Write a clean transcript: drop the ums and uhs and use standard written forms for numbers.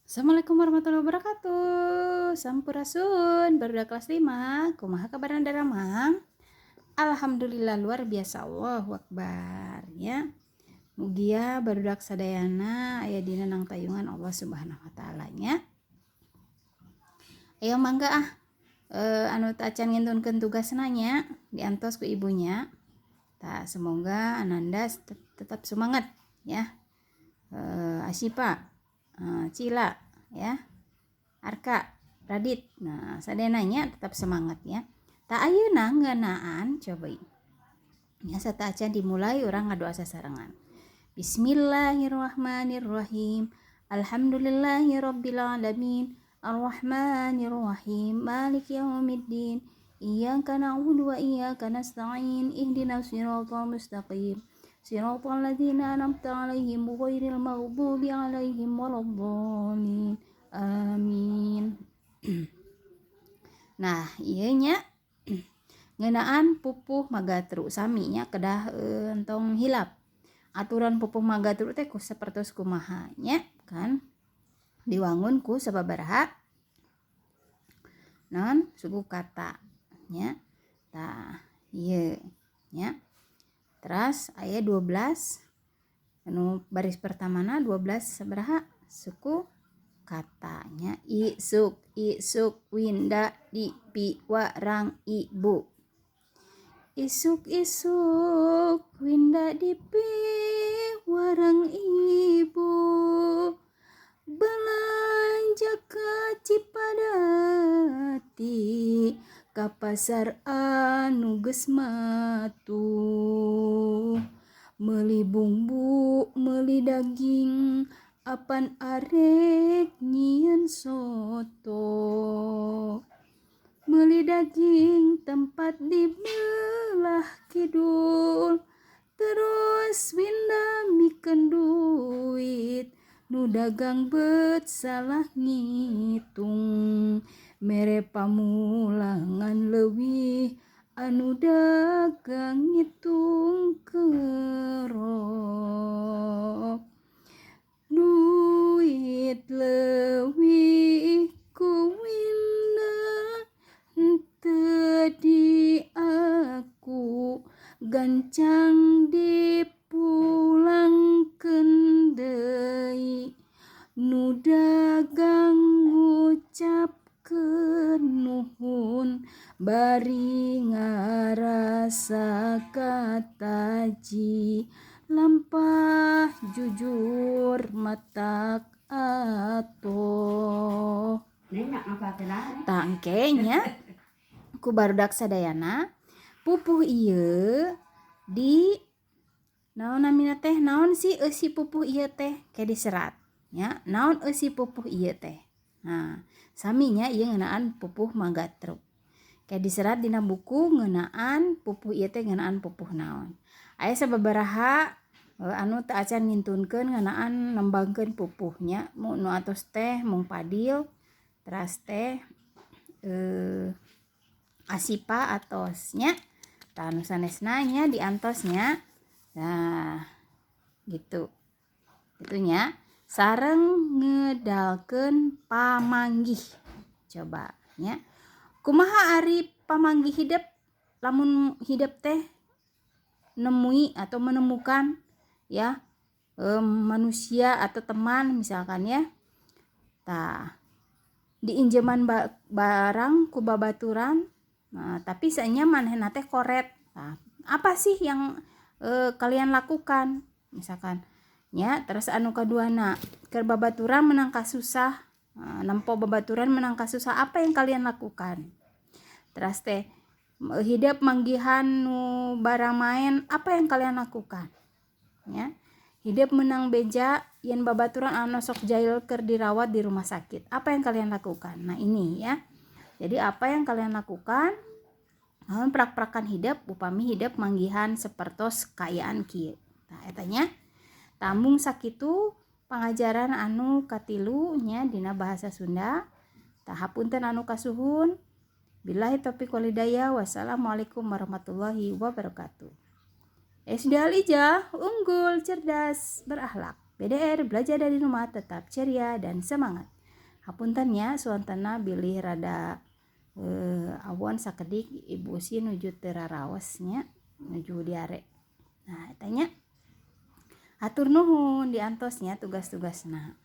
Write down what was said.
Assalamualaikum warahmatullahi wabarakatuh. Sampurasun, barudak kelas 5. Kumaha kabarna daramang? Alhamdulillah luar biasa, Allahu Akbar ya. Mugia barudak sadayana aya dina nangtayungan Allah Subhanahu wa taala nya. Ayo mangga ah, anu tacan ngintunkeun tugasna nya diantos ku ibunya. Tah, semoga ananda tetap semangat ya. Asipa, Cila ya, Arka, Radit. Nah, sadayana nya tetap semangat ya. Tah, ayeuna ngeunaan coba ya, sateuacan dimulai urang ngadoa sasarengan. Bismillahirrahmanirrahim. Alhamdulillahirabbil alamin. Arrahmanirrahim. Maliki yaumiddin. Iyyaka na'budu wa iyyaka nasta'in. Ihdinas siratal mustaqim. Siratal ladzina an'amta 'alaihim ghairil maghdubi 'alaihim waladdallin. Amin. Nah, ieu nya ngeunaan pupuh magatru sami nya, kedah entong hilap. Aturan pupuh magatru teh ku sapertos kumaha nya kan? Diwangun ku sababaraha naon suku kata nya. Tah, ieu nya. Teras aya 12 anu baris pertamana 12 sabaraha suku katanya. Isuk isuk Winda di piwarang ibu. Isuk isuk Winda di piwarang ibu, belanja ka Cipadati, ka pasar anu geus matuh, meuli bumbu, meuli daging, apan arek nyieun soto. Meuli daging tempat di belah kidul, terus Winda mikeun duit, nu dagang bet salah ngitung, mere pamulangan leuwih, anu dagang ngitung kerok. Duit leuwih ku Winda henteu diaku, gancang dipulangkeun deui. Nu dagang ngucapkeun nuhun bari ngarasa kataji, lampah jujur matak atoh. Tah, engke nya ku barudak sadayana pupuh ieu di naon namina teh, naon sih eusi pupuh ieu teh, ke diserat nya, naon eusi pupuh ieu teh. Nah, sami nya, ieu ngeunaan pupuh magatru, ke diserat dina buku ngeunaan pupuh ieu teh, ngeunaan pupuh naon. Aya sababaraha anu teu acan ngintunkeun ngeunaan nembangkeun pupuhnya, nu atos teh mung Padil, teras teh Asipa atos nya. Tah, nu sanesna nya diantos nya. Nah, gitu itu nya, sareng ngedalkeun pamanggih. Coba nya, kumaha ari pamanggih hidep, lamun hidep teh nemui atau menemukan ya manusia atau teman misalkan ya. Tah, diinjeman barang ku babaturan. Nah, tapi saenya manehna teh koret. Nah, apa sih yang kalian lakukan misalkan ya? Terus anu kaduana, keur babaturan menang kasusah. Nah, nempo babaturan menang kasusah, apa yang kalian lakukan? Terus teh hidep manggihan nu barang maen, apa yang kalian lakukan ya? Hidep menang beja yen babaturan anu sok jahil keur dirawat di rumah sakit, apa yang kalian lakukan? Nah, ini ya. Jadi apa yang kalian lakukan, naon prak-prakan hidep upami hidep manggihan sepertos kaayaan kieu. Nah, eta nya. Tah, mung sakitu pangajaran anu katilu nya dina bahasa Sunda. Tah, hapunten anu kasuhun. Billahi taufiq walhidayah. Wassalamualaikum warahmatullahi wabarakatuh. SD Alijah unggul, cerdas, berakhlak. BDR, belajar dari rumah, tetap ceria dan semangat. Hapunten nya, suantenna bilih rada awon sakedik, Ibu Usi nuju teu raraos nya, nuju diare. Nah, eta nya. Hatur nuhun, diantos nya tugas-tugasna.